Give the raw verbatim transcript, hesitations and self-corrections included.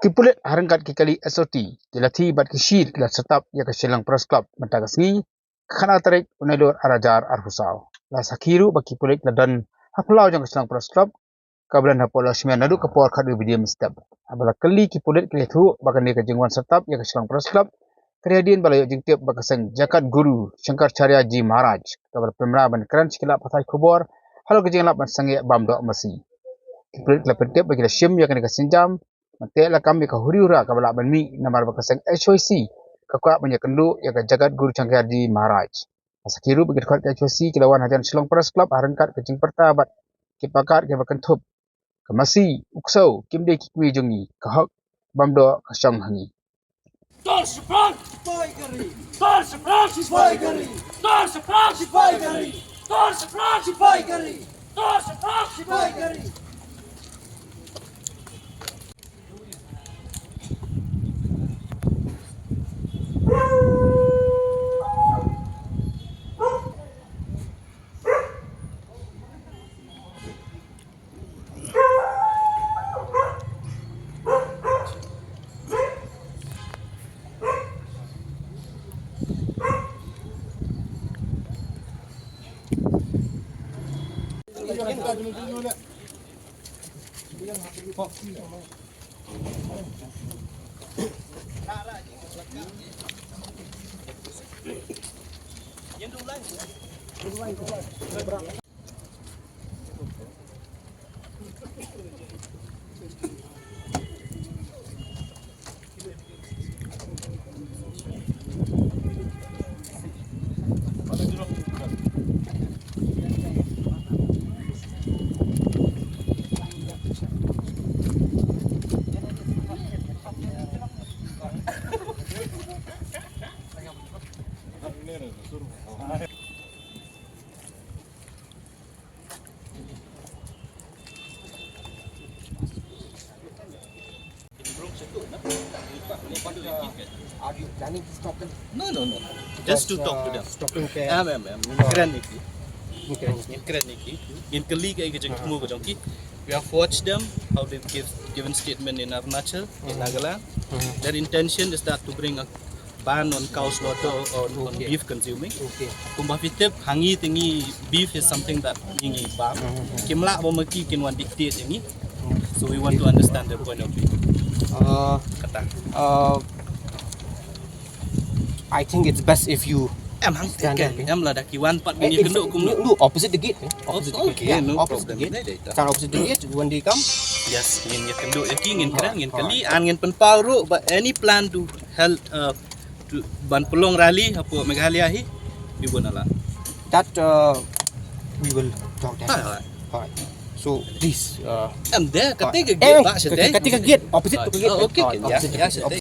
Ki pulit ha ryngkat ki kali S O T, ki lathi bad ki shield ki la set up ïa ka Shillong Press Club mynta ka sngi, ka khatar tarik u Nailur arhajar arphew saw. La sakhi ruh ba ki pulit la don ha phyllaw jong ka Shillong Press Club, kaba don hapoh Lawsmere naduh ka por khatwei baje mynstep. Haba la kylli ki pulit ki la ïathuh ba kane ka jingwan set up ïa ka Shillong Press Club ka dei hadien ba la ïoh jingtip ba ka seng Jagat Guru Shankaracharya Ji Maharaj, kaba la pynmra ban kren sha ki lad pathai khubor halor ka jingïalap ban sangeh bam doh masi. Ki pulit ki la pyntip ba ki la shim ïa kane ka sienjam ban teh lakam ïa ka huri hura kaba lah ban mih namar ba ka seng H Y C ka kwah ban ïakynduh ïa ka Jagat Guru Shankaracharya Ji Maharaj. La sakhi ruh ba ki dkhot ka H Y C ki la wan hajan Shillong Press Club ha ryngkat ka jingpyrta bad ki pakat kiba kynthup, ka masi, u ksew kim dei ki kmie jong ngi, ka hok bam doh ka shong ha ngi. Tor Shillong! Sipai kari! Tor Shillong! Sipai kari! Tor Shillong! Sipai kari! Tor Shillong! Sipai kari! Tor Shillong! Sipai kari! Are you planning to stop them? No, no, no, no. Just to talk to them. Stopping there. Em, em, em. Ngin kren ïa ki. Ngin kren ïa ki. Ngin kren ïa ki. Ngin kylli ïa ki jingthmu ka jong ki. We have watched them, how they've give, given statement in Arunachal, in Nagaland. Their intention is that to bring a ban on cow slaughter, on, on beef consuming. Okay. Kumba phi tip, ha ngi te ngi beef is something that ngi ngi bam. Kim lah ba ma ki kin wan dictate ïa ngi. So we want to understand their point of view. Uh, Kata. Uh, I think it's best if you Em hang stand there, okay? Em lada ki wan pat ngin ïakynduh kumno. No, no, opposite the gate, eh? Opposite the gate. Okay, yeah, no problem. Stand opposite the gate, when they come. Yes, ngin ïakynduh ïa ki, ngin kren, ngin kylli, and ngin pynpaw ruh ba any plan to help, uh, to, ban pynlong rally hapoh Meghalaya hi, we won't allow. That, uh, we will talk that. All right. So please, uh, em de, kata ka gate, ba shatei. Kata ka gate, opposite to ka gate. Oh, okay, okay. Opposite to ka gate.